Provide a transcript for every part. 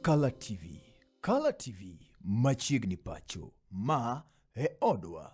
Kala TV. Kala TV machiegni pacho. Ma e odwa.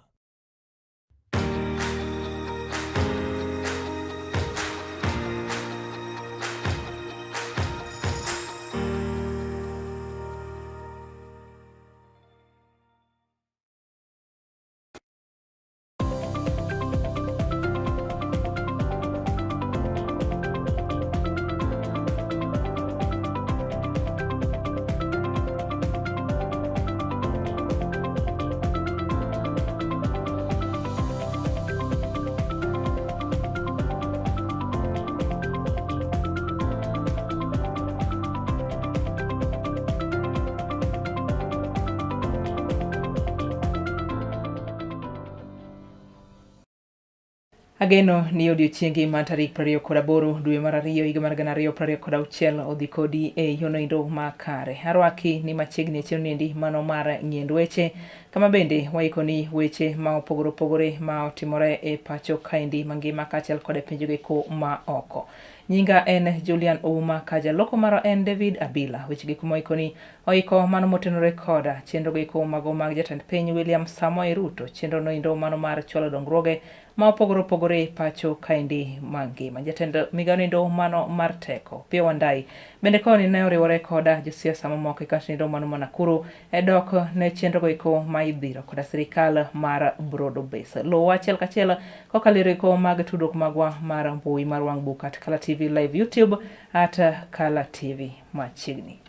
Ageno ni odiochiengi mar tarik 28 dwe mar ariyo higa mar 2026 odhi kodi e yono endo makare. Arwaki ni machiegni e chenro niendi mano mar ng'iend weche kama bende waikoni weche ma opogore opogore ma otimore e pacho kaendi mangima kaachiel kod e pinje go ma oko. Nyinga en Julian Ouma ka jaloko mara en David Abila. Weche gi kuma oikoni oiko mano motenore koda chenro goeko mago mag jatend piny William Samoei Ruto, chenro noendo mano mar chwalo dongruoge ma opogore opogore e pacho kaendi mangima. Jatend migao noendo mano mar teko Opiyo Wandayi bende koni ne oriwore koda josiasa mamoko e kaunti noendo mano ma Nakuru e dok ne chenro goeko ma idhiro koda sirikal mar Broad Base. Luwa achiel kachiel kokalo e eko mag tudruok magwa mar mbui mar wang' buk at Kala TV Live YouTube at Kala TV machiegni.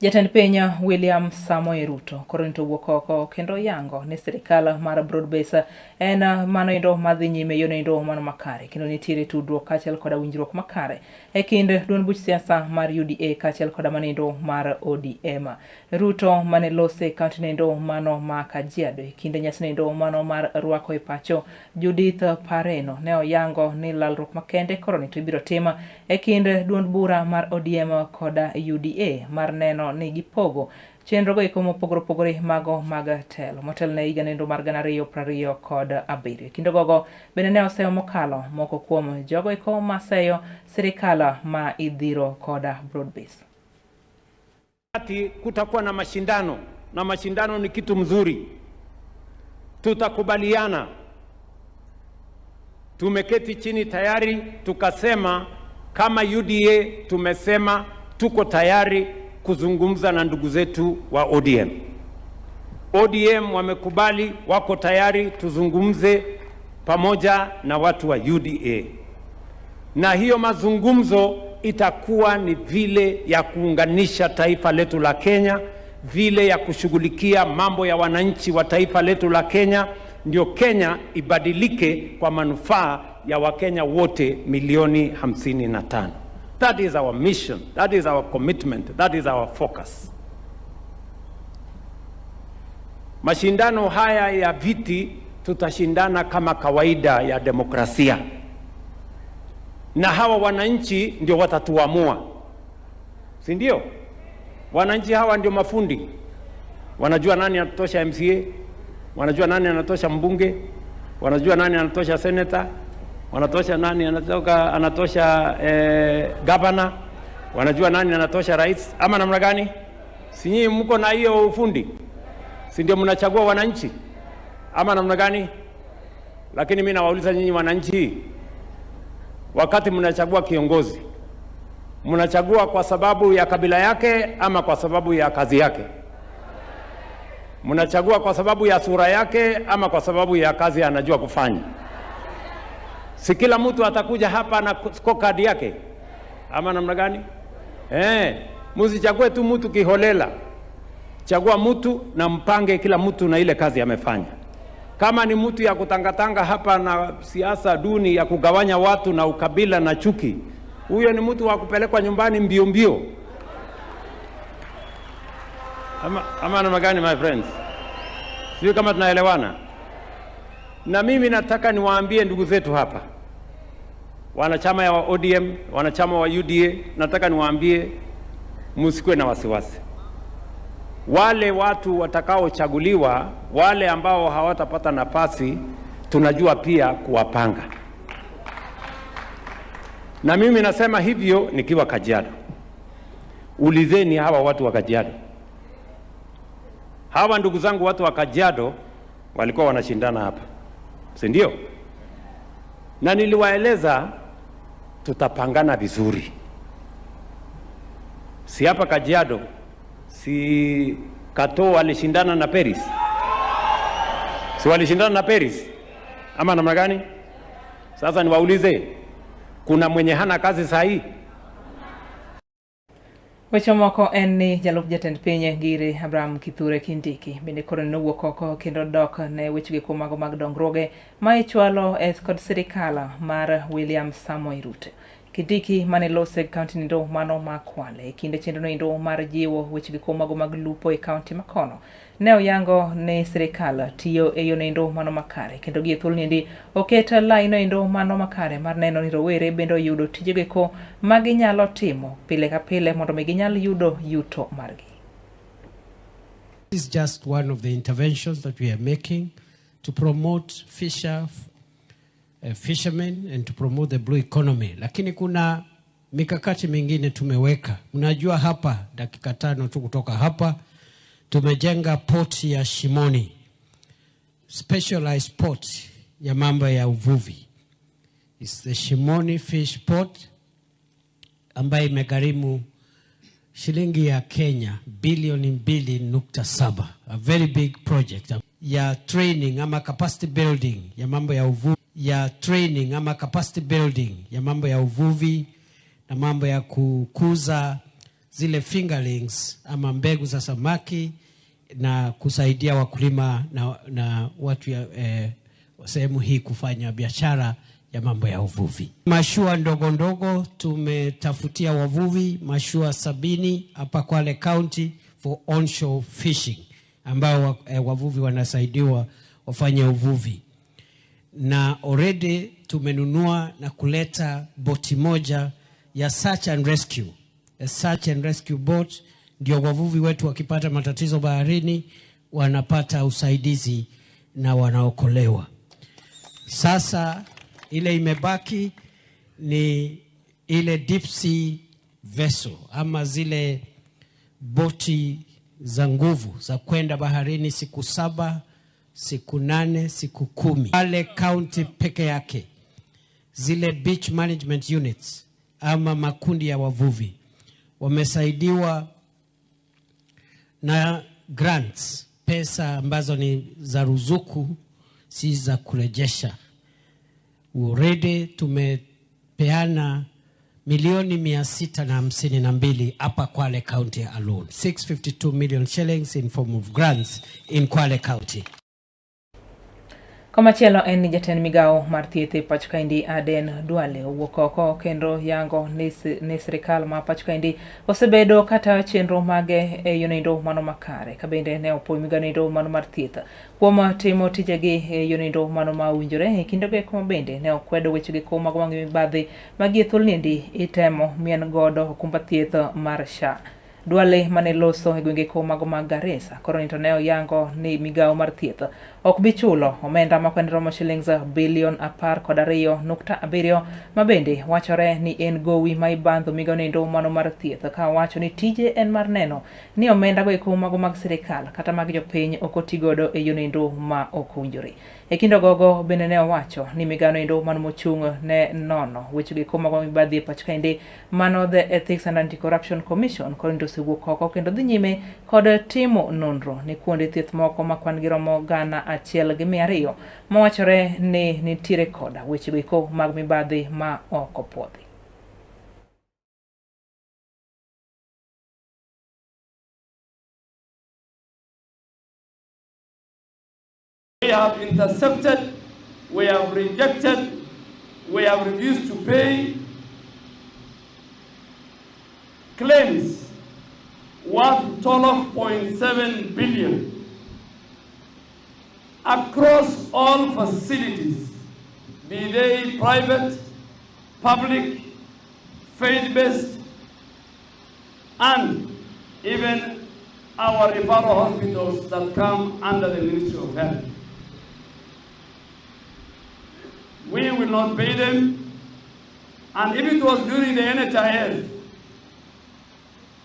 Jatend piny William Samoei Ruto koro nito wuok oko kendo yango ni sirikal mar Broad Base en mano endo madhi nyime yono endo mano makare kendo nitiere tudruok kaachiel koda winjruok makare e kind duond buch siasa mar UDA kaachiel koda mano endo mar ODM. Ruto mane lose e kaunti noendo mano ma Kajiado e kinde nyasi noendo mano mar rwako e pacho Judith Pareno ne oyango ni lalruok makende koro ni to ibiro tim e kind duond bura mar ODM koda UDA mar neno ni gipogo chenro go eko mopogore opogore mago mag telo motelo ne higa nendo mar 2027. E kinde gogo bende ne oseyo mokalo moko kuom jogo eko maseyo sirikal ma idhiro koda broad base. Kutakuwa na mashindano na mashindano ni kitu mzuri, tutakubaliana. Tumeketi chini tayari tukasema kama UDA tumesema tuko tayari kuzungumza na ndugu zetu wa ODM. ODM wamekubali, wako tayari tuzungumze pamoja na watu wa UDA, na hiyo mazungumzo itakuwa ni vile ya kuunganisha taifa letu la Kenya, vile ya kushughulikia mambo ya wananchi wa taifa letu la Kenya, ndio Kenya ibadilike kwa manufaa ya Wakenya wote milioni 55. That is our mission, that is our commitment, that is our focus. Mashindano haya ya viti tutashindana kama kawaida ya demokrasia, na hawa wananchi ndio watatuamua, si ndio? Wananchi hawa ndio mafundi, wanajua nani anatosha MCA, wanajua nani anatosha mbunge, wanajua nani anatosha senator, wanatosha nani anatoka, anatosha governor, wanajua nani anatosha rais, ama namna gani? Si nyinyi mko na hiyo ufundi, si ndio mnachagua wananchi ama namna gani? Lakini mimi nawauliza nyinyi wananchi, wakati mnachagua kiongozi, mnachagua kwa sababu ya kabila yake ama kwa sababu ya kazi yake? Mnachagua kwa sababu ya sura yake ama kwa sababu ya kazi anajua kufanya? Si kila mtu atakuja hapa na scorecard yake ama namna gani? Msichague tu mtu kiholela. Chagua mtu na mpange kila mtu na ile kazi amefanya. Kama ni mtu ya kutangatanga hapa na siasa duni ya kugawanya watu na ukabila na chuki, huyo ni mtu wa kupelekwa nyumbani mbio mbio. Ama namna gani, my friends? Sio kama tunaelewana. Na mimi nataka niwaambie ndugu zetu hapa, wanachama wa ODM, wanachama wa UDA, nataka niwaambie msikuwe na wasiwasi. Wale watu watakaochaguliwa, wale ambao hawatapata nafasi, tunajua pia kuwapanga. Na mimi nasema hivyo nikiwa Kajiado. Ulizeni hawa watu wa Kajiado. Hawa ndugu zangu watu wa Kajiado walikuwa wanashindana hapa, si ndio? Na niliwaeleza tutapangana vizuri, si hapa Kajiado, si Katoo walishindana na Peris, si walishindana na Peris ama namna gani? Sasa niwaulize, kuna mwenye hana kazi saa hii? Weche moko en ni jalup jatend piny Ngire Abraham Kithure Kindiki bende koro nowuok oko kendo dok ne wechegi kuom mago mag dongruoge ma ichwalo e kod sirikal mar William Samoei Ruto. Kindiki mane lose e kaunti nindo mano ma Kwale e kinde chenro noendo mar jiwo wechegi kuom mago mag lupo e kaunti makono ne oyango ni sirikal tiyo e yo noendo mano makare kendo gie thuolo niendi oket lai noendo mano makare mar neno ni rowere bende oyudo tijego ma ginyalo timo pile ka pile mondo mi ginyal yudo yuto margi. This is just one of the interventions that we are making to promote fishermen and to promote the blue economy. Lakini kuna mikakati mingine tumeweka. Mnajua hapa dakika 5 tu kutoka hapa tumejenga port ya Shimoni, specialized port ya mambo ya uvuvi. It's the Shimoni Fish Port ambayo imegharimu shilingi ya Kenya bilioni 2.7, a very big project ya training ama capacity building ya mambo ya uvuvi, ya training ama capacity building ya mambo ya uvuvi na mambo ya kukuza zile fingerlings ama mbegu za samaki na kusaidia wakulima na watu ya sehemu hii kufanya biashara ya mambo ya uvuvi. Mashua ndogo ndogo tumetafutia wavuvi mashua 70 hapa Kwale County for onshore fishing, ambao wavuvi wanasaidiwa wafanye uvuvi. Na already tumenunua na kuleta boti moja ya search and rescue, a search and rescue boat, ndio wavuvi wetu wakipata matatizo baharini wanapata usaidizi na wanaokolewa. Sasa ile imebaki ni ile deep sea vessel ama zile boti za nguvu za kwenda baharini siku 7, siku 8, siku 10. Kwale County peke yake zile beach management units ama makundi ya wavuvi wamesaidiwa na grants, pesa ambazo ni za ruzuku, si za kurejesha. Already tumepeana milioni 652 hapa Kwale County alone, 652 million shillings in form of grants in Kwale County. Komachielo en ni jatend migawo mar thieth e pacho kaendi Aden Duale owuok oko kendo yango ni sirikal ma pacho kaendi osebedo katayo chenro mage e yonoendo mano makare, ka bende ne opuoyo migawo noendo mano mar thieth kuom timo tijegi e yonoendo mano ma owinjore. E kindego eko ma bende ne okwedo wechego eko mago mag mibadhi ma gie thuolo niendi itemo mien godo okumba thieth mar SHA. Duale mane loso e gwenge ko mago mag Garissa koro ni to ne oyango ni migawo mar thieth ok bi chulo omenda ma kwan romo shillings bilion 12.7 ma bende wachore ni en gowi ma ibandho migawo noendo mano mar thieth, ka owacho ni tije en mar neno ni omenda go eko mago mag sirikal kata mag jopiny ok oti godo e yo noendo ma ok owinjore. E kind ogogo bende ne owacho ni migawo noendo mano mochung' ne nono wechego eko mago mibadhi e pacho kaendi mano The Ethics and Anti-Corruption Commission koro nito osewuok oko kendo dhi nyime kod timo nonro ne kuonde thieth moko ma kwan gi romo 1,200 mawachore ni nitiere koda wechego eko mag mibadhi ma ok opuodhi. We have intercepted, we have rejected, we have refused to pay claims worth 12.7 billion across all facilities, be they private, public, faith-based, and even our referral hospitals that come under the Ministry of Health. We will not pay them, and if it was during the NHIF,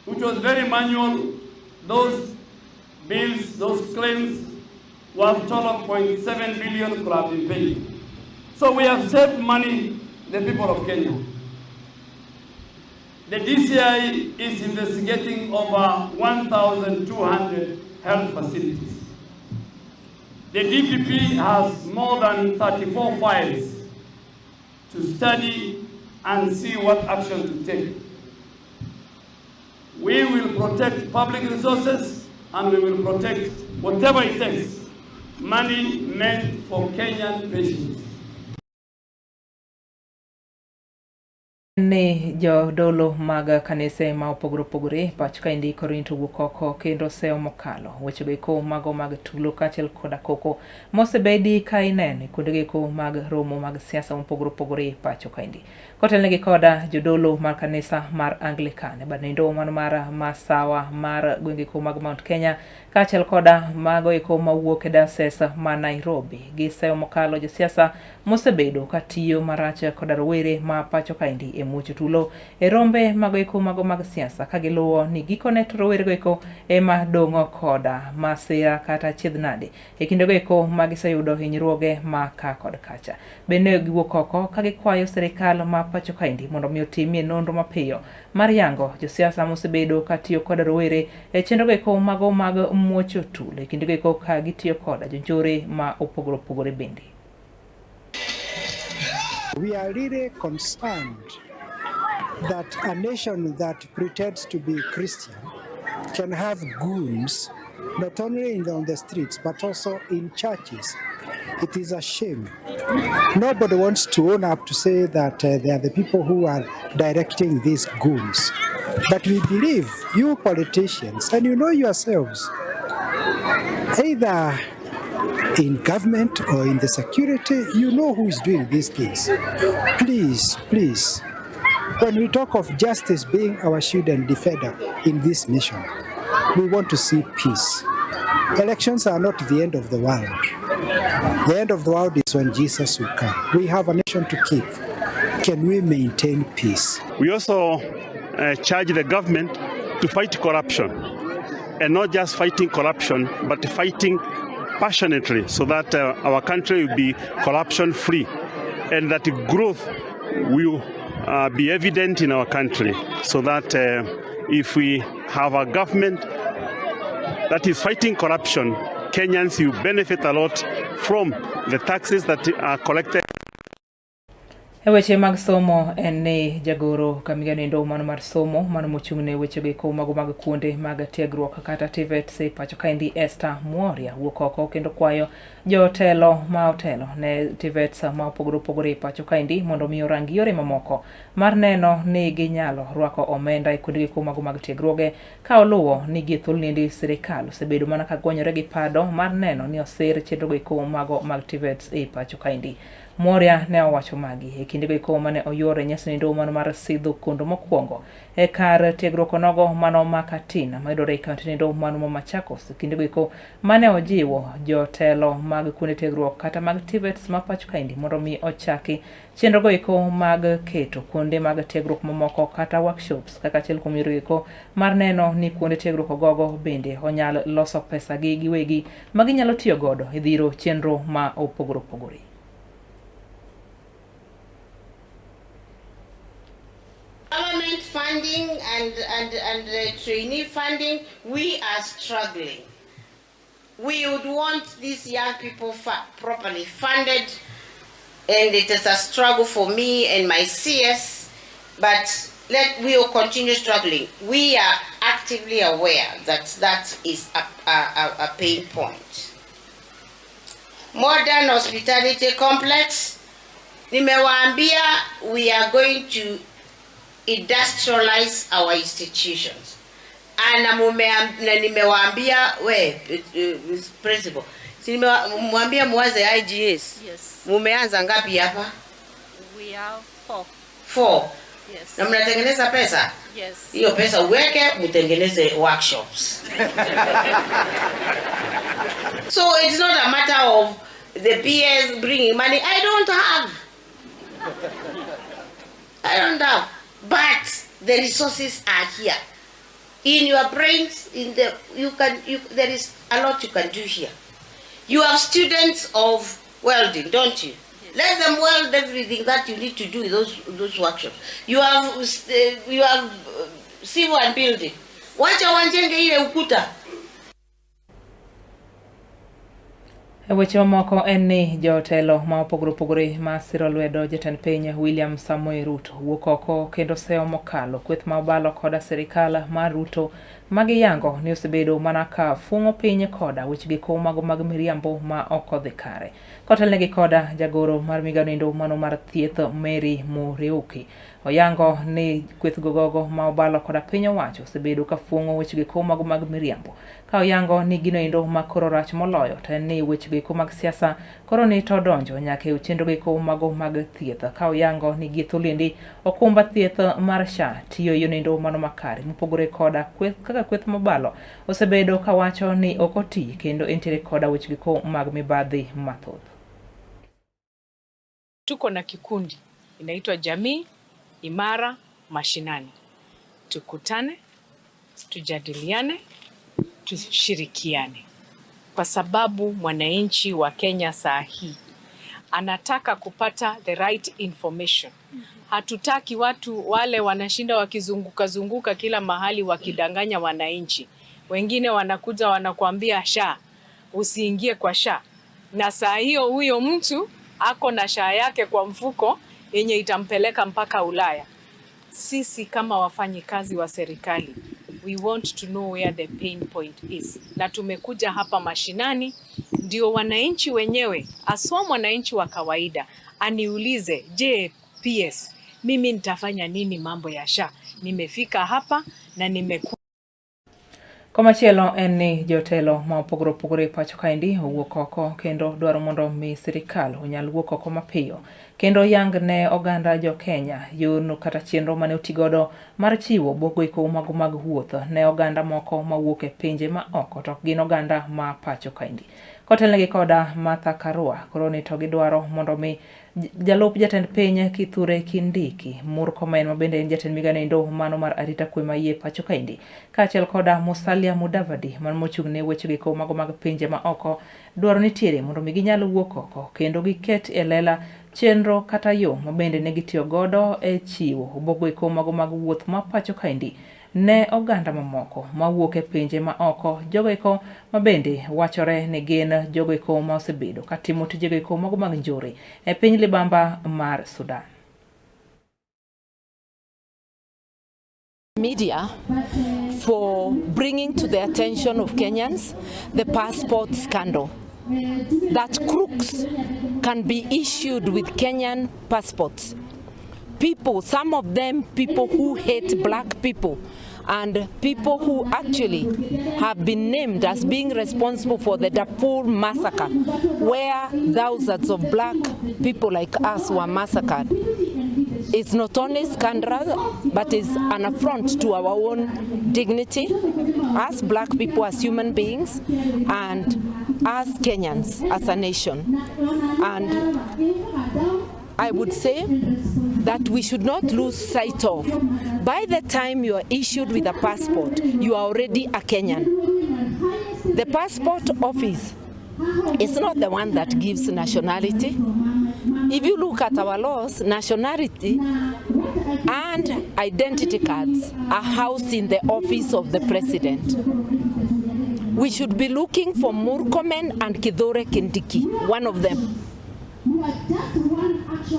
which was very manual. Those bills, those claims worth 12.7 billion could have been paid. So we have saved money, the people of Kenya. The DCI is investigating over 1,200 health facilities. The DPP has more than 34 files to study and see what action to take. We will protect public resources and we will protect whatever it takes, money meant for Kenyan patients. Ni jodolo mag kanise ma opogore opogore pacho kaendi Korinto owuok oko kendo seyo mokalo wechego eko mago mag tulo kaachiel koda koko mosebedi ka ineno e kuondego eko mag romo mag siasa mopogore opogore pacho kaendi. Kotelnegi koda jodolo mar kanisa mar Anglican e bad mano mar Masawa mar gwenge eko mag Mount Kenya kaachiel koda mago eko mawuok e diocese ma Nairobi. Giseyo mokalo josiasa mosebedo katiyo marach koda rowere ma pacho kaendi e muocho tulo e rombe mago eko mago mag siasa ka giluwo ni gikone to rowerego eko ema dong'o koda masira kata achiedh nade e kindego eko ma giseyudo hinyruoge ma ka kod kacha. Bende giwuok oko ka gikwayo sirikal ma pacho kaendi mondo mi otimie nonro mapiyo mar yango josiasa mosebedo katiyo koda rowere e chenrogo eko mago mag muocho tulo e kindego eko ka gitiyo koda jonjore ma opogore opogore bende. We are really concerned that a nation that pretends to be Christian can have goons not only on the streets but also in churches. It is a shame. Nobody wants to own up to say that they are the people who are directing these goons. But we believe you politicians, and you know yourselves, either in government or in the security, you know who is doing these things. Please, please, when we talk of justice being our shield and defender in this nation, we want to see peace. Elections are not the end of the world. The end of the world is when Jesus will come. We have a nation to keep. Can we maintain peace? We also charge the government to fight corruption, and not just fighting corruption, but fighting passionately so that our country will be corruption free and that growth will be evident in our country, so that if we have a government that is fighting corruption, Kenyans will benefit a lot from the taxes that are collected. E weche mag somo en ni jagoro kamigao endo mano mar somo mano mochung' ne wechego eko mago mag kuonde mag tiegruok kata TVETs e pacho kaendi Esther Mworia wuok oko kendo kwayo jotelo ma otelo ne TVETs ma opogore opogore e pacho kaendi mondo mi orang yore mamoko mar neno ni ginyalo rwako omenda e kuondego eko mago mag tiegruoge ka oluwo ni gie thuolo niendi sirikal osebedo mana ka gonyore gi pado mar neno ni osir chenrogo eko mago mag TVETs e pacho kaendi. Mworia ne owacho magi e kindego eko mane oyuoro e nyasi endo mano mar sidho kondo mokwongo e kar tiegruok onogo mano ma Katina mayudore e kaunti endo mano ma Machakos e kindego eko mane ojiwo jotelo mag kuonde tiegruok kata mag TVETs ma pacho kaendi mondo mi ochaki chenrogo eko mag keto kuonde mag tiegruok mamoko kata workshops kaka achiel kuom yore eko mar neno ni kuonde tiegruok ogogo bende onyal loso pesa gi giwegi ma ginyalo tiyo godo e dhiro chenro ma opogore opogore. Government funding and trainee funding, we are struggling. We would want these young people properly funded, and it is a struggle for me and my CS, but we will continue struggling. We are actively aware that that is a pain point. Modern Hospitality Complex, nimewaambia we are going to industrialize our institutions. Na nimewaambia we principal, si nimewambia muanze IGAs. Yes. Mumeanza ngapi hapa? We have 4. 4. Yes. Na mnatengeneza pesa? Yes. Hiyo pesa uweke mtengeneze workshops. So it's not a matter of the PS bringing money. I don't have. But the resources are here. In your brains, in the you can you, there is a lot you can do here. You have students of welding, don't you? Let them weld everything that you need to do in those workshops. You have civil and building. Wacha wajenge ile ukuta. E weche mamoko en ni jotelo ma opogore opogore ma siro lwedo jatend piny William Samoei Ruto wuok oko kendo seyo mokalo kweth ma obalo koda sirikal mar Ruto magiyango ni osebedo mana ka fung'o piny koda wechego mago mag miriambo ma ok odhi kare. Kotelnegi koda jagoro mar migao endo mano mar thieth Mary Muriuki oyango ni kweth gogogo ma obalo koda piny owacho osebedo ka fuong'o wechego mago mag miriambo ka oyango ni gino endo ma koro rach moloyo to en ni wechego eko mag siasa koro ni to donjo nyaka e chenro eko mago mag thieth ka oyango ni gie thuoliendi okumba thieth mar SHA tiyo e yono endo mano makare mopogore koda kweth kaka kweth mobalo osebedo kawacho ni ok oti kendo entiere koda wechego mag mibadhi mathoth. Tuko na kikundi inaitwa Jamii Imara Mashinani. Tukutane, tujadiliane, tushirikiane, kwa sababu mwananchi wa Kenya saa hii anataka kupata the right information. Hatutaki watu wale wanashinda wakizunguka zunguka kila mahali wakidanganya wananchi. Wengine wanakuja wanakuambia SHA, usiingie kwa SHA, na saa hiyo huyo mtu ako na SHA yake kwa mfuko yenye itampeleka mpaka Ulaya. Sisi kama wafanyikazi wa serikali we want to know where the pain point is, na tumekuja hapa mashinani ndio wananchi wenyewe, aswa mwananchi wa kawaida aniulize, je, PS, mimi nitafanya nini mambo ya SHA? Nimefika hapa na nimeku Komachielo en ni jotelo ma opogore opogore e pacho kaendi owuok oko kendo dwaro mondo mi sirikal onyal wuok oko mapiyo kendo yang ne oganda jo Kenya yorno kata chenro mane otigodo mar chiwo bugo eko mago mag wuoth ne oganda moko mawuok e pinje ma oko to ok gin oganda ma pacho kaendi. Kotelnegi koda Martha Karua koro ni to gidwaro mondo mi jalup jatend piny Kithure Kindiki, Murkomen ma bende en jatend migao endo mano mar arita kwe ma iye pacho kaendi, kaachiel koda Musalia Mudavadi mano mochung' ne weche go mago mag pinje ma oko dwaro nitiere mondo mi ginyal wuok oko kendo giket e lela chenro kata yo ma bende ne gitiyo godo e chiwo obogo eko mago mag wuoth ma pacho kaendi ne oganda mamoko mawuok e pinje ma oko jogo eko ma bende wachore ni gin jogo eko ma osebedo katimo tijego eko mago mag njore e piny libamba mar Sudan. Media for bringing to the attention of Kenyans the passport scandal. That crooks can be issued with Kenyan passports. People, some of them people who hate black people and people who actually have been named as being responsible for the Darfur massacre, where thousands of black people like us were massacred. It's not only scandalous, but it's an affront to our own dignity as black people, as human beings, and as Kenyans, as a nation. And I would say that we should not lose sight of. By the time you are issued with a passport, you are already a Kenyan. The passport office is not the one that gives nationality. If you look at our laws, nationality and identity cards are housed in the office of the president. We should be looking for Murkomen and Kithure Kindiki, one of them.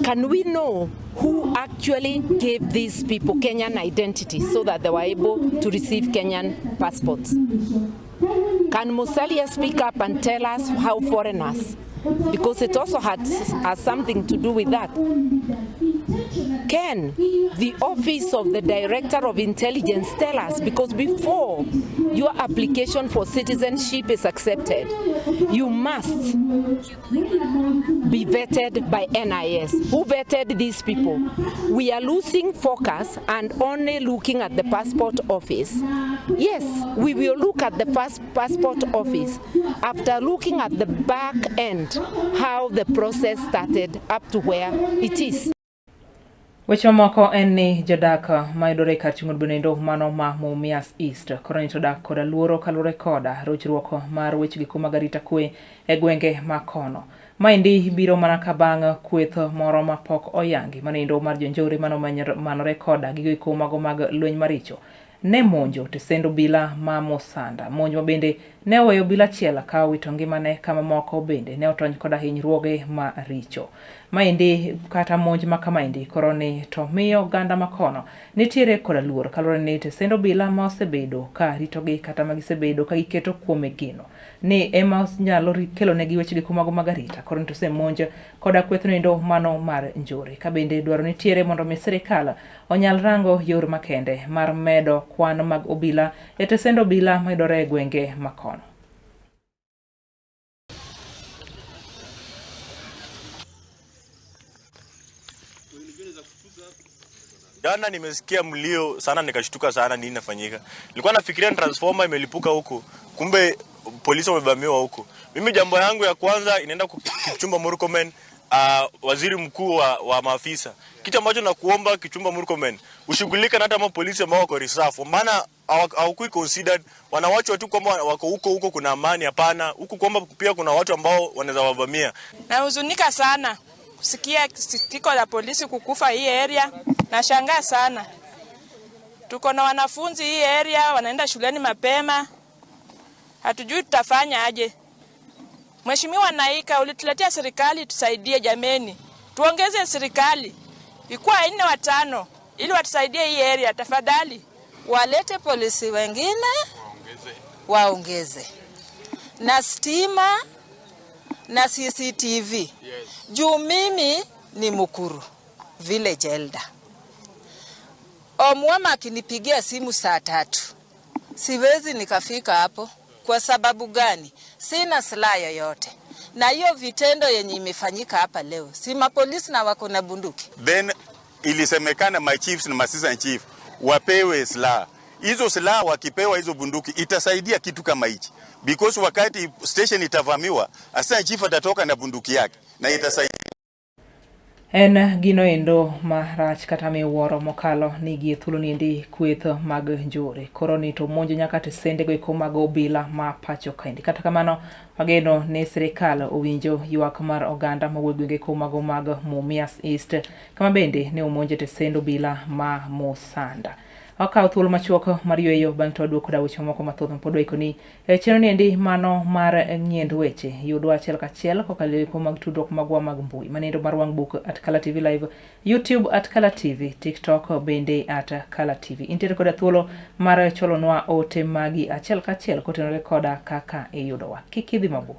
Can we know who actually gave these people Kenyan identity so that they were able to receive Kenyan passports? Can Musalia speak up and tell us how foreigners, because it also has something to do with that. Can the office of the Director of Intelligence tell us, because before your application for citizenship is accepted, you must be vetted by NIS. Who vetted these people? We are losing focus and only looking at the passport office. Yes, we will look at the first passport office after looking at the back end, how the process started up to where it is. Weche mamoko en ni jodak mayudore e kar chung' od bura mano ma Mumias East koro ni to dak koda luoro kaluwore koda rochruok mar weche giko mag arita kwe e gwenge ma kono. Maendi biro mana ka bang' kweth moro ma pok oyangi manoendo mar jonjore mano manore koda gigo eko mago mag lweny maricho ne monjo tesend obila ma Musanda. Monj ma bende ne oweyo obila achiel ka owito ngimane ka mamoko bende ne otony koda hinyruoge maricho. Maendi kata monj ma kamaendi koro ni to miyo oganda ma kono nitiere koda luor kaluwore ni tesend obila ma osebedo ka ritogi kata ma gisebedo ka giketo kuome geno ni ema nyalo kelonegi weche giko mago mag arita koro ni to osemonj koda kwethno mano mar njore. Ka bende dwaro nitiere mondo mi sirikal onyal rango yor makende mar medo kwan mag obila e tesend obila mayudore e gwenge makono. Jana nimesikia mlio sana nikashtuka sana, nini nafanyika. Nilikuwa nafikiria ni transformer imelipuka huko, kumbe polisi wamevamiwa huko. Mimi jambo yangu ya kwanza inaenda kwa Kipchumba Murkomen, waziri mkuu wa maafisa. Kitu ambacho nakuomba Kipchumba Murkomen, ushughulike na hata ma polisi ambao wako reserve, maana hawakui considered, wanawachwa tu kwamba wako huko huko, kuna amani. Hapana, huku kwamba pia kuna watu ambao wanaweza wavamia. Nahuzunika sana kusikia sikitiko la polisi kukufa hii area. Nashangaa sana. Tuko na wanafunzi hii area wanaenda shuleni mapema. Hatujui tutafanya aje. Mheshimiwa Naika, ulituletea serikali tusaidie jameni. Tuongeze serikali ikuwa 4 5 ili watusaidie hii area tafadhali. Walete polisi wengine waongeze. Na stima na CCTV. Yes. Juu mimi ni Mukuru village elder. Omwama akinipigia simu saa 3 siwezi nikafika hapo. Kwa sababu gani? Sina silaha yoyote. Na hiyo vitendo yenye imefanyika hapa leo, si mapolisi na wako na bunduki. Then ilisemekana my chiefs na assistant chief wapewe silaha. Hizo silaha wakipewa hizo bunduki itasaidia kitu kama hichi. Because wakati station itavamiwa, assistant chief atatoka na bunduki yake na itasaidia. En gino endo marach kata miwuoro mokalo ni gi thuolo niendi kweth mag njore. Koro ni to monjo nyaka tesende go eko mag obila ma pacho kaendi. Kata kamano wageno ni sirikal owinjo ywak mar oganda mawuok gwenge eko mago mag Mumias East, kama bende ne omonjo tesend obila ma Musanda. Wakawo thuolo machuok mar yweyo bang' to waduogo koda weche mamoko mathoth mapod waikoni e chenro niendi mano mar ng'iend weche. Yudwa achiel kachiel kokalo e eko mag tudruok magwa mag mbui manendo mar wang' book at Kala TV Live, YouTube at Kala TV, TikTok bende at Kala TV. Intiere koda thuolo mar cholonwa ote magi achiel kachiel kotenore koda kaka iyudowa. Kik idhi mabor.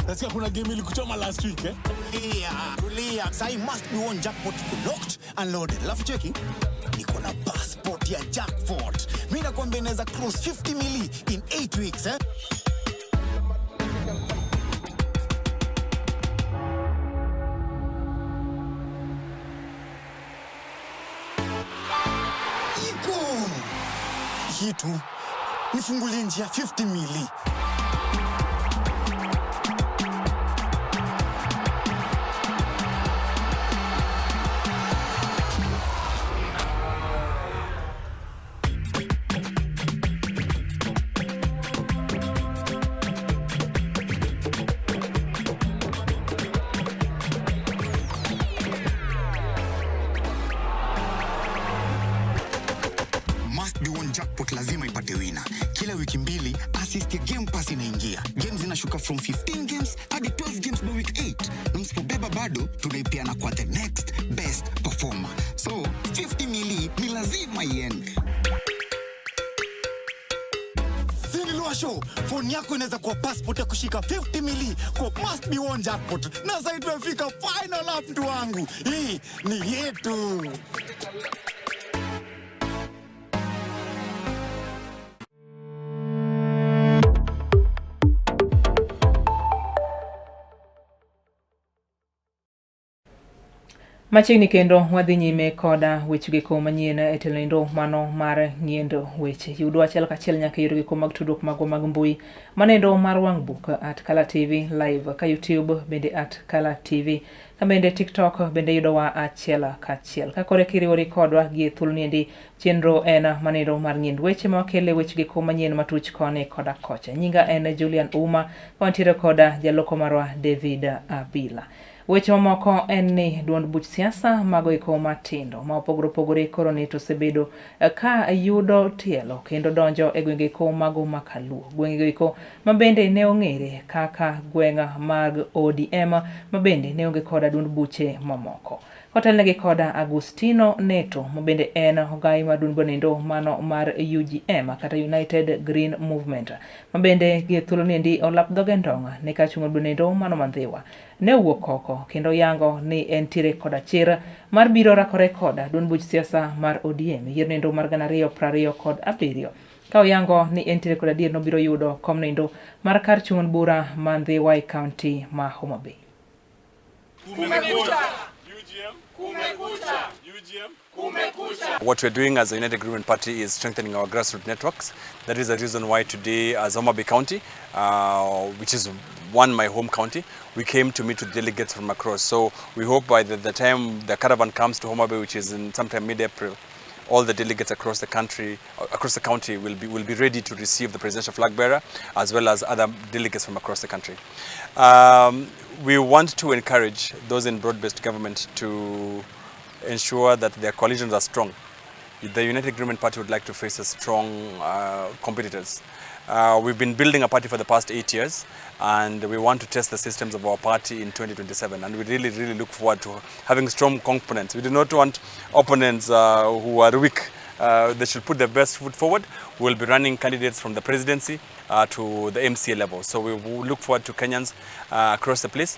Nasikia kuna game ilikuchoma last week, eh? Tulia, tulia. Sai must be one jackpot locked and loaded. Alafu cheki, niko na passport ya jackpot. Mimi nakwambia inaweza cross 50 mili in 8 weeks, eh? Iko. Hii tu nifungulie njia 50 mili. Jackpot lazima ipate winner. Kila wiki mbili assist ya Game Pass inaingia. Games zinashuka from 15 games hadi 12 games by week 8. Na msipobeba bado tunaipeana kwa the next best performer. So 50 mili ni lazima iende. Show, phone yako inaweza kuwa passport ya kushika 50 mili kwa must be one jackpot. Na sasa tumefika final lap, mtu wangu. Hii ni yetu. Machiegni kendo wadhi nyime koda weche giko manyien e telonindo mano mar ng'iendo weche. Yudwa achiel kachiel nyaka e yore giko mag tudruok magwa mag mbui manendo mar wang' buk at Kala TV live ka YouTube bende at Kala TV ka bende TikTok bende yudowa achiel kachiel. Ka kore kiriwori kodwa gi e thuolo niendi chenro en manendo mar ng'iend weche ma wakele weche giko manyien matuch koni koda kocha. Nyinga en Julian Ouma ka wantiere koda jaloko marwa David Abila. Weche mamoko en ni duond buch siasa mago eko matindo ma opogore opogore koro ni to osebedo ka yudo tielo kendo donjo e gwenge eko mago ma Kaluo. Gwenge eko ma bende ne ong'ere kaka gweng' mag ODM ma bende ne onge koda duond buche mamoko. Kotelnegi koda Agustino Neto ma bende en ogai mar duond bonendo mano mar UGM kata United Green Movement ma bende gie thuolo niendi olap dhoge ndong' ne kachung'o bonendo mano ma Ndhiwa. Ne owuok oko kendo yango ni entiere koda chir mar biro rakore koda duond buch siasa mar ODM e yiero nendo mar 2027 ka oyango ni entiere kod adier nobiro yudo kom nendo mar kar chung' od bura ma Ndhiwa e kaunti ma Homa Bay. Kumekucha. Kumekucha. What we're doing as a United Green Party is strengthening our grassroots networks. That is the reason why today, as Homa Bay County, which is one my home county, we came to meet with delegates from across. So we hope by the time the caravan comes to Homa Bay, which is in sometime mid-April, all the delegates across the country, across the county will be ready to receive the presidential flag bearer as well as other delegates from across the country. We want to encourage those in broad-based government to ensure that their coalitions are strong. The United Green Party would like to face a strong competitors. We've been building a party for the past 8 years, and we want to test the systems of our party in 2027, and we really, really look forward to having strong components. We do not want opponents who are weak. They should put their best foot forward. We'll be running candidates from the presidency to the MCA level. So we will look forward to Kenyans across the place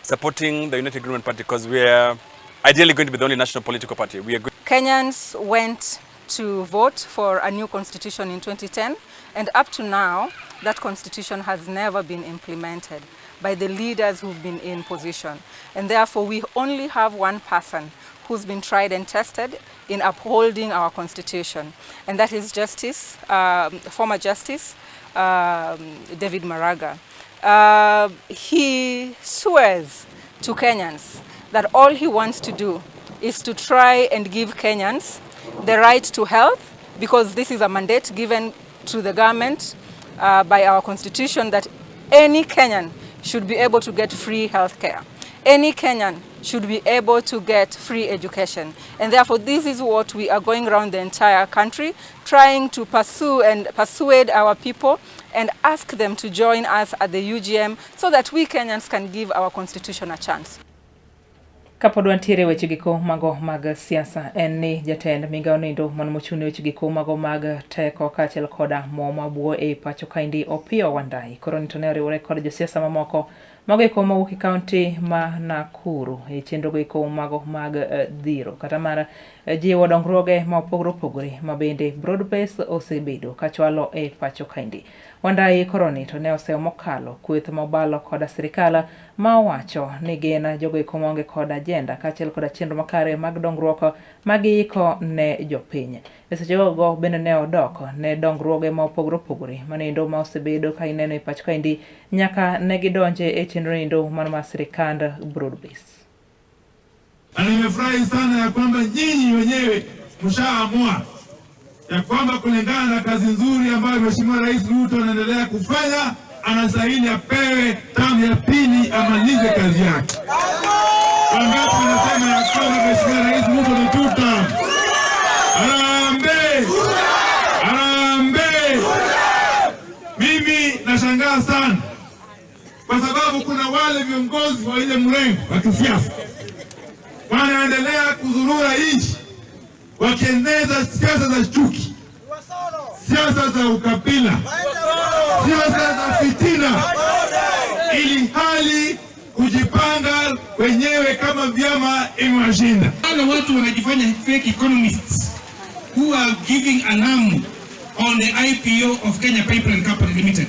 supporting the United Green Party, because we are ideally going to be the only national political party. We are Kenyans went to vote for a new constitution in 2010, and up to now, that constitution has never been implemented by the leaders who've been in position. And therefore, we only have one person who's been tried and tested in upholding our constitution, and that is former Justice David Maraga. He swears to Kenyans that all he wants to do is to try and give Kenyans the right to health, because this is a mandate given to the government by our constitution that any Kenyan should be able to get free health care. Any Kenyan should be able to get free education. And therefore, this is what we are going around the entire country, trying to pursue and persuade our people and ask them to join us at the UGM so that we Kenyans can give our constitution a chance. Kapod wantiere weche giko mago mag siasa, en ni jatend migawo nindo mano mochung' ne weche giko mago mag teko kaachiel koda mo mabuo e pacho kaendi Opiyo Wandayi koro ni to ne oriwore kod josiasa mamoko mago eko mawuok e kaunti ma Nakuru e chenro go eko mago mag dhiro kata mar jiwo dongruoge ma opogore opogore ma bende broad base osebedo kachwalo e pacho kaendi. Wandayi koro ni to ne oseyo mokalo kweth ma obalo koda sirikal ma owacho ni gin jogo eko maonge kod ajenda kaachiel koda chenro makare mag dongruok ma giiko ne jopiny. E sechego bende ne odok ne dongruoge ma opogore opogore manendo ma osebedo ka ineno e pacho kaendi nyaka ne gidonje e chenro endo mar ma sirikand broad base. Na nimefurahi sana ya kwamba nyinyi wenyewe mshaamua ya kwamba kulingana na kazi nzuri ambayo Mheshimiwa Rais Ruto anaendelea kufanya, anastahili apewe tamu ya pili amalize kazi yake. Wangapi wanasema ya kwamba Mheshimiwa Rais Ruto ni two term? Harambee! Harambee! Mimi nashangaa sana kwa sababu kuna wale viongozi wa ile mrengo wa kisiasa wanaendelea kuzurura nchi wakieneza siasa za chuki, siasa za ukabila, siasa za fitina, ili hali kujipanga wenyewe kama vyama imewashinda. Wale watu wanajifanya fake economists who are giving an arm on the IPO of Kenya Pipeline Company Limited.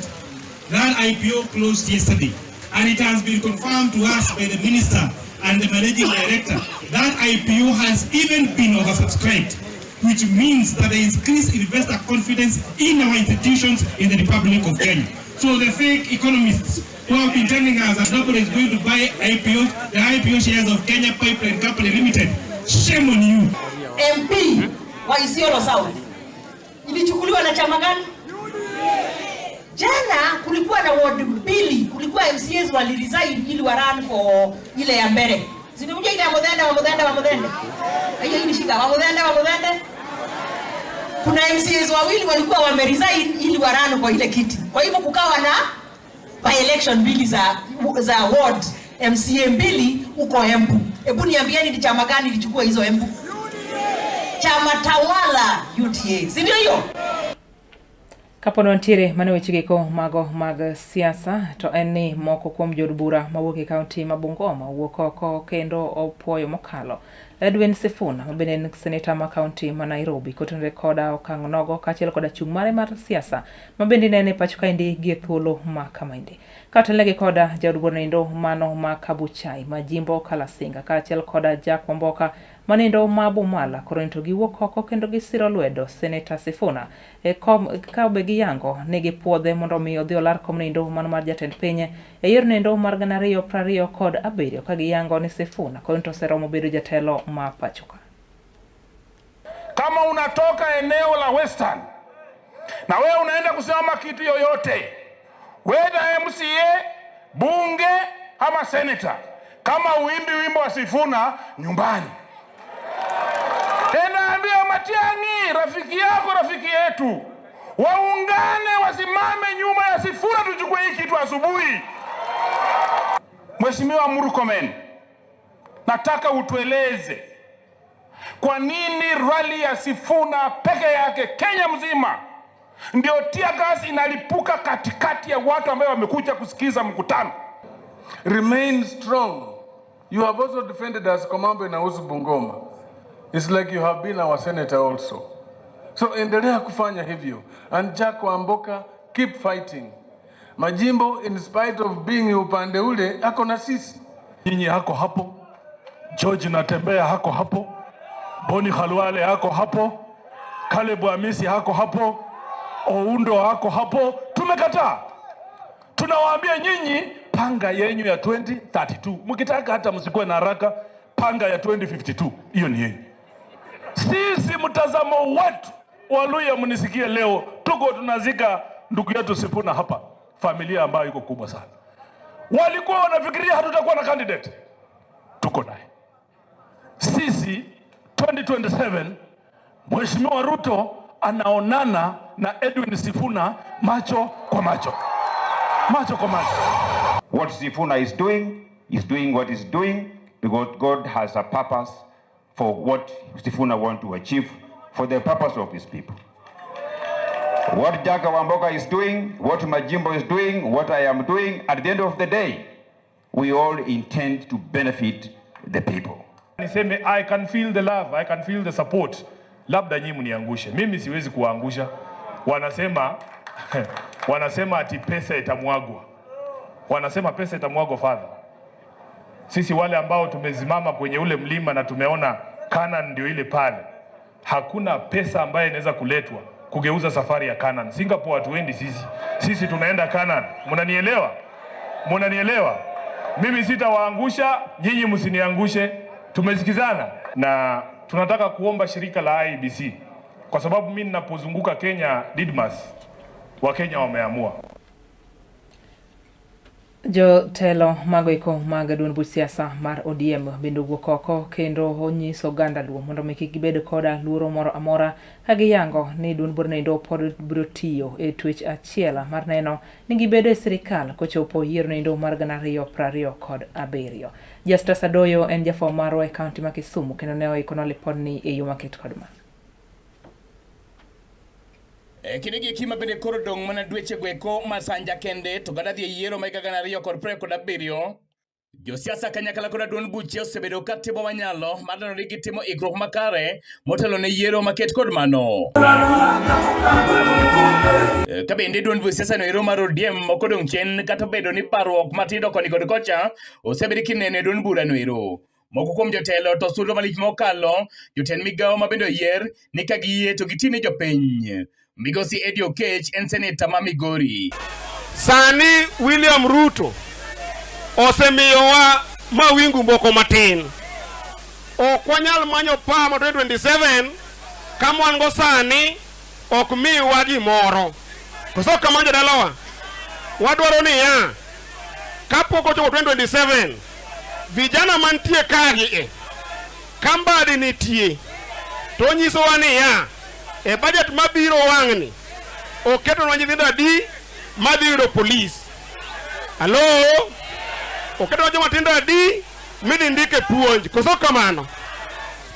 That IPO closed yesterday, and it has been confirmed to us by the minister and the managing director. That IPO has even been oversubscribed, which means that there is increased investor confidence in our institutions in the Republic of Kenya. So the fake economists who have been telling us that nobody is going to buy IPO, the IPO shares of Kenya Pipeline Company Limited, shame on you. MP wa Isiolo South ilichukuliwa na chama gani? Jana kulikuwa na ward mbili, kulikuwa MCAs waliresign ili wa run for ile ya mbele. Zimekuja ile ya Muthende wa Muthende wa Muthende. Hiyo ilishika wa Muthende wa Muthende. Kuna MCAs wawili walikuwa wameresign ili wa run kwa ile kiti. Kwa hivyo kukawa na by election mbili za ward MCA mbili huko Embu. Hebu niambieni ni chama gani ilichukua hizo Embu? Chama tawala UDA, si ndio hiyo? Kapo ni wantiere mane wechego mago mag siasa to en ni moko kuom jood bura mawuok e kaunti ma Bungoma owuok oko kendo opuoyo mokalo Edwin Sifuna ma bende en seneta ma kaunti ma Nairobi kotenore koda okang' nogo kaachiel koda chung' mare mar siasa ma bende inene e pacho kaendi gi e thuolo ma kamaendi. Katelnegi koda jaod bura noendo mano ma Kabuchai ma jimbo Kalasinga kaachiel koda Jack Wamboka manindo ma Bumala koro to giwuok oko kendo gisiro lwedo Seneta Sifuna e kom ka be giyango ni gipuodhe mondo omi odhi olar kom noendo mano mar jatend piny e yor noendo mar 2027 ka giyango ni Sifuna koro to oseromo bedo jatelo ma pacho ka. Kama unatoka eneo la Western na wewe unaenda kusimama kitu yoyote, whether MCA, bunge ama senator, kama uimbi wimbo wa Sifuna nyumbani, Enaambia Matiang'i, rafiki yako, rafiki yetu, waungane wasimame nyuma ya Sifuna, tuchukue hii kitu asubuhi. Mheshimiwa Murkomen, nataka utueleze kwa nini rali ya Sifuna peke yake Kenya mzima ndio tear gas inalipuka katikati ya watu ambao wamekuja kusikiza mkutano. Remain strong. You have also defended us kwa mambo inahusu Bungoma. It's like you have been our senator also. So endelea kufanya hivyo. And Jack Wamboka, keep fighting. Majimbo, in spite of being upande ule, ako na sisi. Nyinyi hako hapo, George Natembea hako hapo, Boni Khalwale hako hapo, Caleb Amisi hako hapo, Oundo hako hapo. Tumekataa, tunawaambia nyinyi, panga yenyu ya 2032 mkitaka hata msikuwe na haraka, panga ya 2052 hiyo ni yenyu. Sisi mtazamo wetu Waluya, mnisikie leo, tuko tunazika ndugu yetu Sifuna hapa, familia ambayo iko kubwa sana. Walikuwa wanafikiria hatutakuwa na candidate, tuko naye sisi. 2027 Mheshimiwa Ruto anaonana na Edwin Sifuna macho kwa macho, macho kwa macho. What Sifuna is doing what he's doing because God has a purpose for what Sifuna want to achieve for the purpose of his people. What Jack Wamboka is doing, what Majimbo is doing, what I am doing, at the end of the day, we all intend to benefit the people. Niseme I can feel the love, I can feel the support. Labda nyinyi mniangushe, mimi siwezi kuwaangusha. Wanasema wanasema ati pesa itamwagwa, wanasema pesa itamwagwa father. Sisi wale ambao tumesimama kwenye ule mlima na tumeona Canaan ndio ile pale, hakuna pesa ambayo inaweza kuletwa kugeuza safari ya Canaan. Singapore hatuendi sisi, sisi tunaenda Canaan. Mnanielewa? Mnanielewa? Mimi sitawaangusha, nyinyi msiniangushe. Tumesikizana na tunataka kuomba shirika la IEBC kwa sababu mimi ninapozunguka Kenya, Didmas, Wakenya wameamua. Jotelo mago eko mag duond buch siasa mar ODM bende owuok oko kendo onyiso oganda Luo mondo mi kik gibed koda luoro moro amora ka giyango ni duond burano pod biro tiyo e twech achiel mar neno ni gibedo e sirikal kochopo yiero noendo mar 2027. Justus Adoyo en jafwambo marwa e kaunti ma Kisumu kendo ne oikonwa lipodni e yo maket kod ma. E kindegi eki ma bende koro dong' mana dweche go eko masanja kende to gada dhi e yiero ma higa 2027. Josiasa kanyakla koda duond buche osebedo ka timo manyalo mar neno ni gitimo ikruok makare motelo ne yiero maket kod mano. Ka bende duond buch siasa no ero mar ODM ok odong' chien kata obedo ni parruok matindo koni kod kocha osebed kineno e duond bura no ero. Moko kuom jotelo to sudo malich mokalo jotend migawo ma bende oyier ni ka giyie to giti ne jopiny. Migosi Eddie Okech en seneta ma Migori. Sani William Ruto osemiyowa mawingu moko matin. Ok wanyal manyo power ma 2027 kama wan go sani ok miwa gimoro. Koso kamano jodalawa? Wadwaro niya, kapok ochopo 2027 vijana mantie kagi e ka Mbadi nitie to onyisowa niya e budget mabiro wang'ni oketonwa nyithindo adi madhi yudo polis. Alo, oketonwa joma tindo adi midhi ndik e puonj, koso kamano?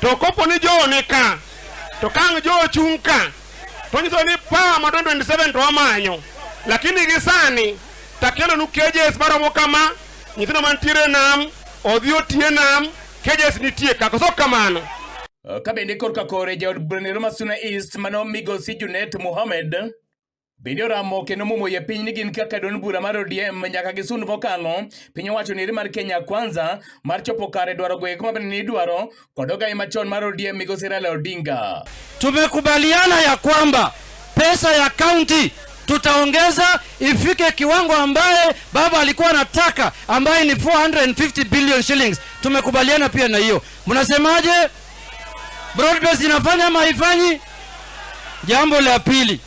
To kopo ni jowo ni ka, to ka ang' jowo chung' ka, to onyisowa ni power ma 2027 to wamanyo, lakini gi sani takelonu cages maromo kama, nyithindo mantiere e nam odhi otie nam, cages nitie ka, koso kamano? Ka bende korka kore jaod bura ma Suna East mano migosi Junet Mohamed bende oramo kendo mumo yie piny ni gin kaka duond bura mar ODM nyaka gisund mokalo piny owacho niri mar Kenya Kwanza mar chopo kare dwaro goeko mabende ni idwaro kod ogai machon mar ODM migosi Raila Odinga. Tumekubaliana ya kwamba pesa ya kaunti tutaongeza ifike kiwango ambaye baba alikuwa anataka ambaye ni 450 billion shillings. Tumekubaliana pia na hiyo. Mnasemaje? Broad-based inafanya ama haifanyi? Jambo la pili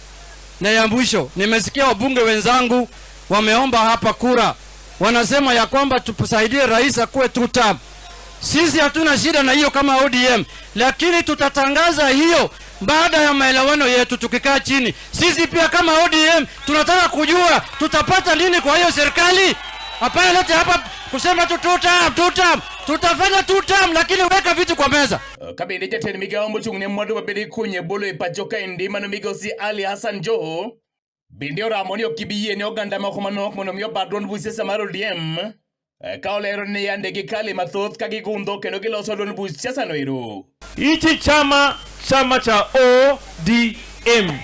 na ya mwisho, nimesikia wabunge wenzangu wameomba hapa kura, wanasema ya kwamba tusaidie rais akuwe two term. Sisi hatuna shida na hiyo kama ODM, lakini tutatangaza hiyo baada ya maelewano yetu tukikaa chini. Sisi pia kama ODM tunataka kujua tutapata nini kwa hiyo serikali. Hapana lete hapa kusema tu two term, two term. Tutafanya two term, lakini weka vitu kwa meza. Ka bende jatend migawo mochung' ne mwandu mabende ikunye bolo e pacho kaendi mano migosi Ali Hassan Joho bende oramo ni ok gibi yie ne oganda moko manok mondo mi obad duond buch siasa mar ODM ka olero ni yande gikale mathoth ka gigundho kendo giloso duond buch siasa no ero. Hichi chama, chama cha ODM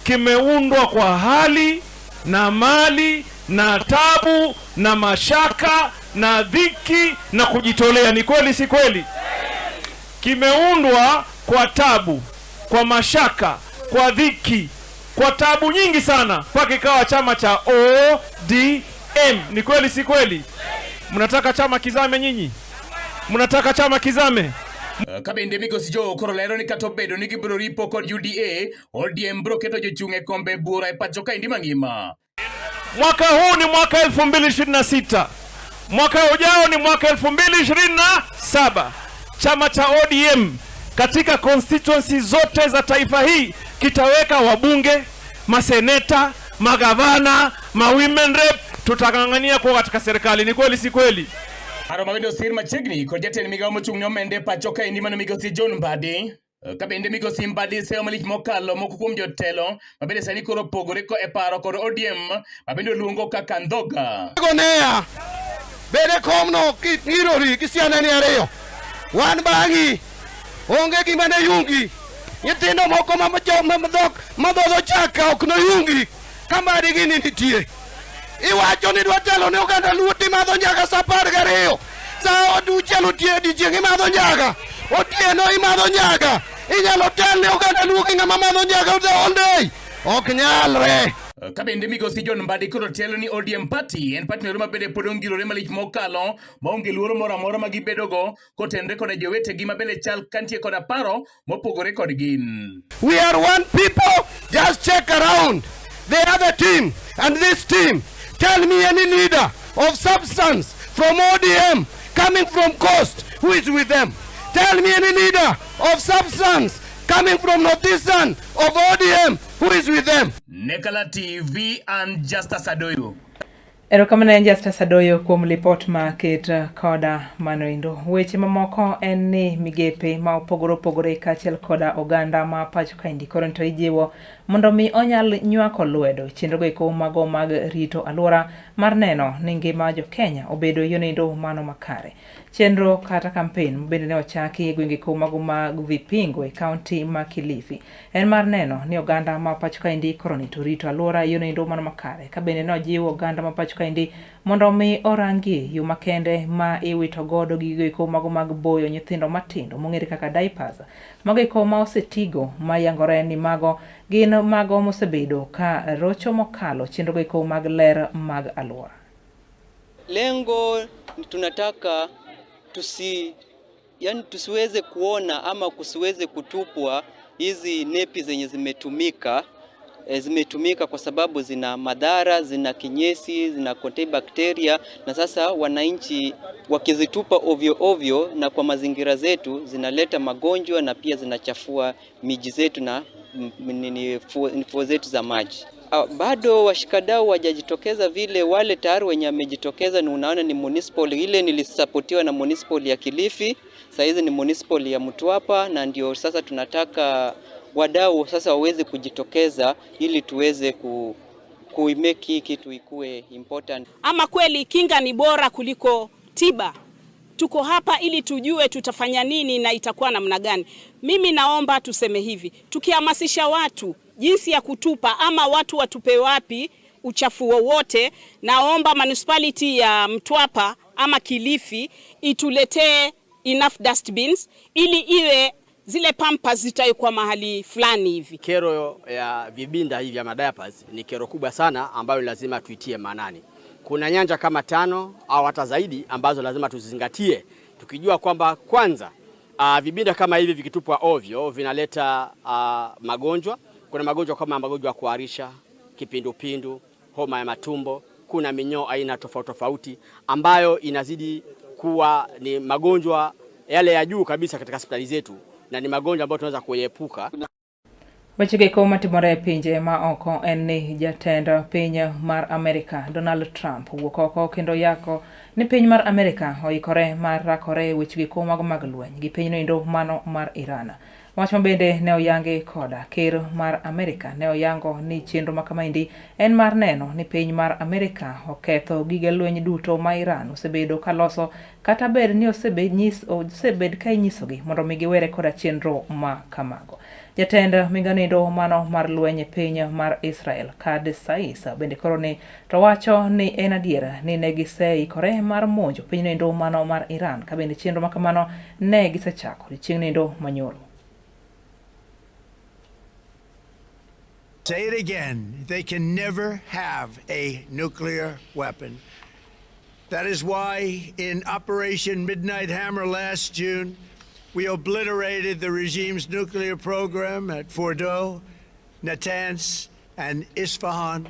kimeundwa kwa hali na mali na tabu na mashaka na dhiki na kujitolea. Ni kweli si kweli? Kimeundwa kwa tabu, kwa mashaka, kwa dhiki, kwa tabu nyingi sana mpaka ikawa chama cha ODM. Ni kweli si kweli? Mnataka chama kizame nyinyi? Mnataka chama kizame? Ka bende migosi Joho koro lero ni kata obedo ni gibiro ripo kod UDA, ODM biro keto jochung' e kombe bura e pacho kaendi mangima. Mwaka huu ni mwaka elfu mbili ishirini na sita. Mwaka ujao ni mwaka elfu mbili ishirini na saba. Chama cha ODM katika constituency zote za taifa hii kitaweka wabunge, maseneta, magavana, ma women rep. Tutang'ang'ania kuwa katika serikali. Ni kweli si kweli? Paro ma bende osir machiegni kod jatend migawo mochung' ne omenda e pacho kaendi mano migosi John Mbadi. Ka bende migosi Mbadi seyo malich mokalo moko kuom jotelo ma bende sani koro opogore e paro kod ODM ma bende oluongo kaka ndhoga. Gonea bede komno ng'irori gi siandani ariyo. Wan bang'i onge gima ne yungi. Nyithindo moko ma dhodho chak ok noyungi ka Mbadi gini nitie. Iwacho ni dwa telo ne oganda Luo timadho njaga sa 12. Sa auchiel odiechieng' imadho njaga. Otieno imadho njaga. Inyalo tel ne oganda Luo gi ng'ama madho njaga the whole day. Ok nyalre. Ka bende migosi John Mbadi koro telo ni ODM party en party ma bende pod ongirore malich mokalo maonge luoro moro amora ma gibedogo kotenre koda jowetegi ma bende chal kantie koda paro mopogore kod gin. We are one people. Just check around the other team and this team. Tell me any leader of substance from ODM coming from Coast who is with them. Tell me any leader of substance coming from Northeastern of ODM who is with them. Nekala TV and Justus Adoyo. Erokamano en Justus Adoyo kuom lipot ma ket koda mano endo. Weche mamoko en ni migepe ma opogore opogore kaachiel koda oganda ma pacho kaendi koro to ijiwo mondo mi onyal nywako lwedo chenrogo eko mago mag rito alwora mar neno ni ngima jo Kenya obedo e yono endo mano makare. Chenro kata kampen bende ne ochaki e gwenge eko mago mag Vipingo e kaunti ma Kilifi en mar neno ni oganda ma pacho kaendi koro ni to rito alwora e yono endo mano makare ka bende ne ojiw oganda ma pacho kaendi mondo omi orangie yo makende ma iwito godo gigo eko mago mag boyo nyithindo matindo mong'ere kaka diapers mago eko ma osetigo ma yangore ni mago gin mago mosebedo ka rocho mokalo chenrogo eko mag ler mag alwora. Lengo tunataka tusi, yani tusiweze kuona ama kusiweze kutupwa hizi nepi zenye zimetumika zimetumika kwa sababu zina madhara, zina kinyesi, zina contain bakteria, na sasa wananchi wakizitupa ovyo ovyo na kwa mazingira zetu zinaleta magonjwa na pia zinachafua miji zetu na fuo zetu za maji. Bado washikadau wajajitokeza vile, wale tayari wenye wamejitokeza ni unaona ni municipal ile nilisapotiwa na municipal ya Kilifi, saizi ni municipal ya Mtwapa, na ndio sasa tunataka wadau sasa waweze kujitokeza ili tuweze kuimake hii kitu ikue important. Ama kweli kinga ni bora kuliko tiba. Tuko hapa ili tujue tutafanya nini na itakuwa namna gani. Mimi naomba tuseme hivi, tukihamasisha watu jinsi ya kutupa ama watu watupe wapi uchafu wowote, naomba municipality ya Mtwapa ama Kilifi ituletee enough dustbins ili iwe zile pampers zitawekwa mahali fulani hivi. Kero ya vibinda hivi vya madiapers ni kero kubwa sana ambayo lazima tuitie maanani. Kuna nyanja kama 5 au hata zaidi ambazo lazima tuzizingatie, tukijua kwamba kwanza vibinda kama hivi vikitupwa ovyo vinaleta magonjwa. Kuna magonjwa kama magonjwa ya kuharisha, kipindupindu, homa ya matumbo, kuna minyoo aina tofauti tofauti ambayo inazidi kuwa ni magonjwa yale ya juu kabisa katika hospitali zetu, na ni magonjwa ambayo tunaweza kuepuka. Weche go matimore e pinje ma oko en ni jatend piny mar Amerika Donald Trump owuok oko kendo yako ni piny mar Amerika oikore mar rakore e weche go mago mag lweny gi pinyno endo mano mar Iran. Wach ma bende ne oyangi koda ker mar Amerika ne oyango ni chenro ma kamaendi en mar neno ni piny mar Amerika oketho gige lweny duto ma Iran osebedo ka loso kata bed ni osebed ka inyisogi mondo mi giwere koda chenro ma kamago. Jatend migao mano mar lweny e piny mar Israel Kad Sais bende koro ni to wacho ni en adier ni ne giseikore mar monjo pinyno endo mano mar Iran ka bende chenro ma kamano ne gisechako odiechieng'no endo manyoro. Say it again, they can never have a nuclear weapon. That is why in Operation Midnight Hammer last June, we obliterated the regime's nuclear program at Fordow, Natanz, and Isfahan.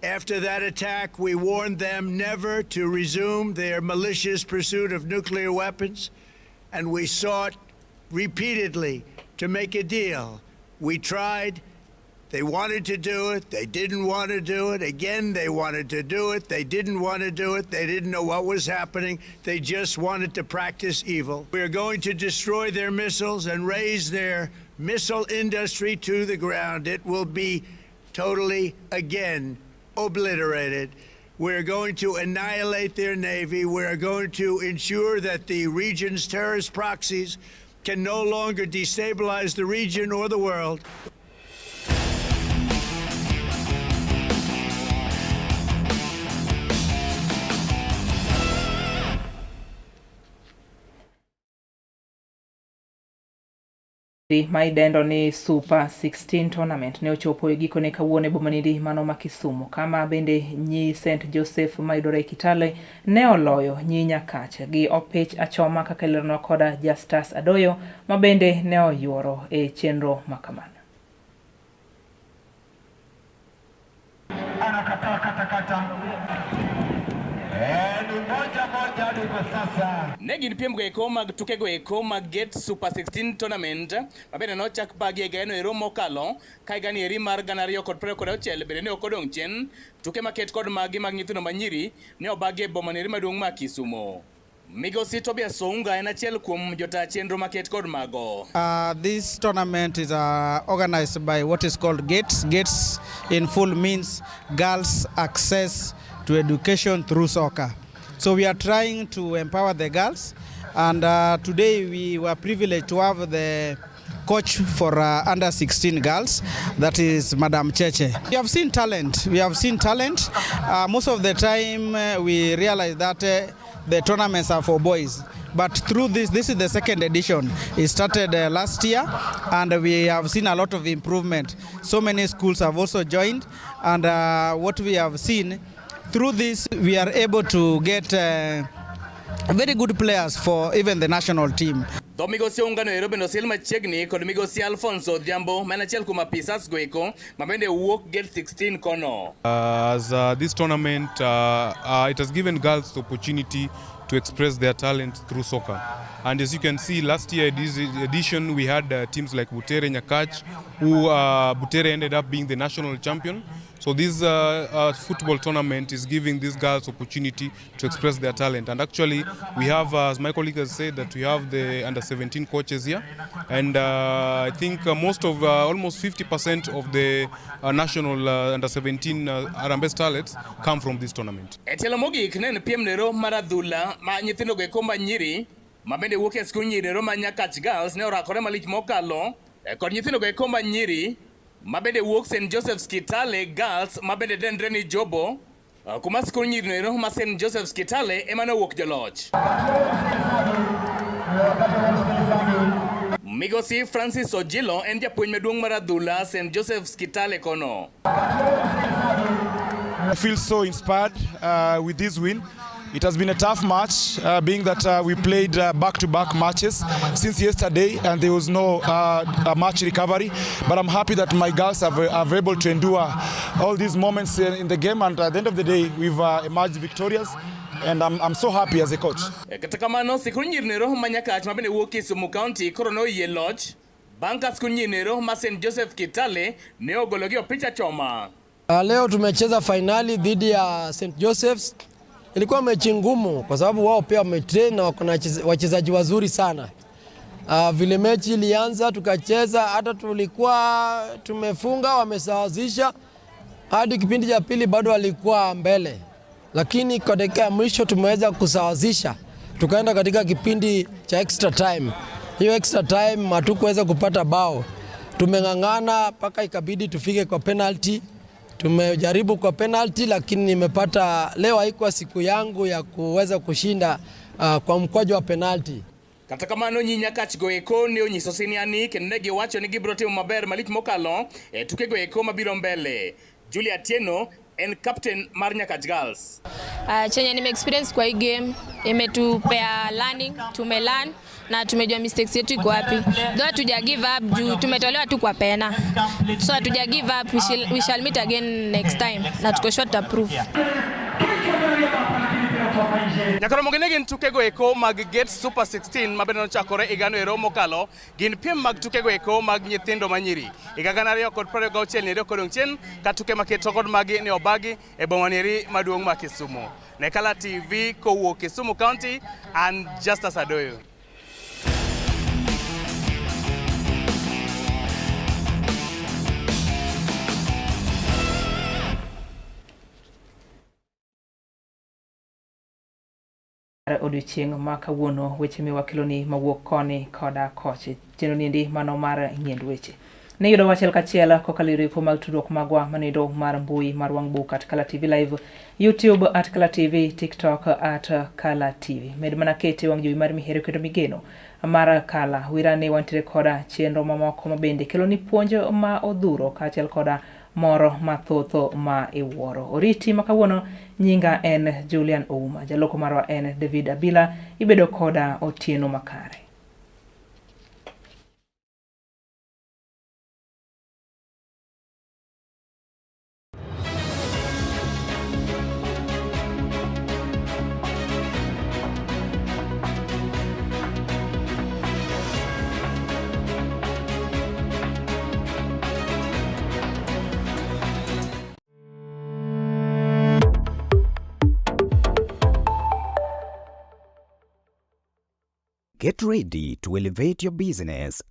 After that attack, we warned them never to resume their malicious pursuit of nuclear weapons, and we sought repeatedly to make a deal. We tried. They wanted to do it. They didn't want to do it. Again, they wanted to do it. They didn't want to do it. They didn't know what was happening. They just wanted to practice evil. We are going to destroy their missiles and raise their missile industry to the ground. It will be totally, again, obliterated. We're going to annihilate their navy. We're going to ensure that the region's terrorist proxies can no longer destabilize the region or the world. Ma idendo ni Super 16 Tournament ne ochopo e gikone kawuono e boma nidi mano ma Kisumu, kama bende nyi St Joseph mayudore e Kitale ne oloyo nyi Nyakach gi opich achoma kaka ileronwa koda Justus Adoyo ma bende ne oyuoro e chenro ma kamano. Anakataa katakata. Ni 1-1 hadi Ne gin piem go eko mag tukego eko mag Gate Super 16 Tournament ma bende nochak bagi e higano ero mokalo ka higani eri mar 2026 bende ne ok odong' chien. Tuke maket kod magi mag nyithindo manyiri ne obagi e boma neri maduong' ma Kisumo. Migosi Tobias Ounga en achiel kuom jota chenro maket kod mago. This tournament is organized by what is called GATES. GATES in full means Girls Access to Education Through Soccer. So we are trying to empower the girls, and today we were privileged to have the coach for under 16 girls, that is Madam Cheche. We have seen talent. We have seen talent. Most of the time we realize that the tournaments are for boys. But through this, this is the second edition. It started last year, and we have seen a lot of improvement. So many schools have also joined, and what we have seen through this, we are able to get very good players for even the national team. Dho migosi Oungano ero bende osiel machiegni kod migosi Alfonso Odhiambo ma en achiel kuom apisas go eko ma bende wuok Gate 16 kono. As this tournament, it has given girls the opportunity to express their talent through soccer. And as you can see, last year this edition we had teams like Butere Nyakach, who Butere ended up being the national champion. So this football tournament is giving these girls opportunity to express their talent. And actually, we have, as my colleague has said, that we have the under 17 coaches here. And I think most of, almost 50% of the national under 17 Harambee Starlets come from this tournament. E tielo mogik ne en piem nero mar adhula ma nyithindo go eko ma nyiri ma bende wuok e skul nyiri ero ma Nyakach Girls ne orakore malich mokalo kod nyithindo go eko ma nyiri ma bende wuok St Joseph's Kitale Girls ma bende dendre ni Jobo kuma skul nyiri no ero ma St Joseph's Kitale ema nowuok joloch. Migosi Francis Ojilo en japuonj maduong' mar adhula St Joseph's Kitale kono. I feel so inspired with this win. It has been a tough match, being that we played back-to-back matches since yesterday, and there was no match recovery. But I'm happy that my girls have able to endure all these moments in the game, and at the end of the day, we've emerged victorious. And I'm so happy as a coach. Kata kamano sikul nyiri nero ma Nyakach ma bende wuok Kisumu County koro noyie loch bang' ka sikul nyiri nero ma St Joseph Kitale ne ogologi opich achoma. Leo tumecheza fainali dhidi ya St Joseph's. Ilikuwa mechi ngumu kwa sababu wao pia wametrain na wako na wachezaji wazuri sana. Vile mechi ilianza tukacheza, hata tulikuwa tumefunga, wamesawazisha hadi kipindi cha pili bado walikuwa mbele, lakini kwa dakika ya mwisho tumeweza kusawazisha, tukaenda katika kipindi cha extra time. Hiyo extra time hatukuweza kupata bao, tumeng'ang'ana mpaka ikabidi tufike kwa penalty. Tumejaribu kwa penalty, lakini nimepata leo haikuwa siku yangu ya kuweza kushinda kwa mkwaju wa penalty. Kata kamano nyi Nyakach go eko ne onyiso siniani kendo ne giwacho ni gibiro timo maber malich mokalo e tukego eko mabiro mbele. Julia Tieno en captain mar Nyakach Girls. Chenye nime experience kwa hii game imetupea learning, tumelearn na tumejua mistakes yetu iko wapi. Though hatuja give up juu tumetolewa tu kwa pena. So hatuja give up, we shall meet again next time na tuko sure tutaprove. Nyakoromogi ne gin tukego eko mag Gate Super 16 ma bende nochakore higano ero mokalo. Gin piem mag tukego eko mag nyithindo manyiri. Higa 2026 ni ero kodong' chien ka tuke maketo kod magi ne obagi e boma nieri maduong' ma Kisumu. Ne Kala TV kowuok Kisumu County, an Justus Adoyo. Odiochieng' ma kawuono weche miwakeloni mawuok koni koda kocha chenro niendi mano mar ng'iend weche ne yudo achiel kachiel kokalo e yore mag tudruok magwa manoendo mar mbui mar wang' buk at Kala TV Live, YouTube at Kala TV, TikTok at Kala TV. Med mana kete wang' jowi mar mihero kendo migeno mar Kala. Wirane wantiere koda chenro mamoko mabende kelo ni puonj ma odhuro kaachiel koda moro mathotho ma iwuoro. Oriti ma kawuono nyinga en Julian Ouma, jaloko marwa en David Abila, ibedo koda otieno makare. Get ready to elevate your business.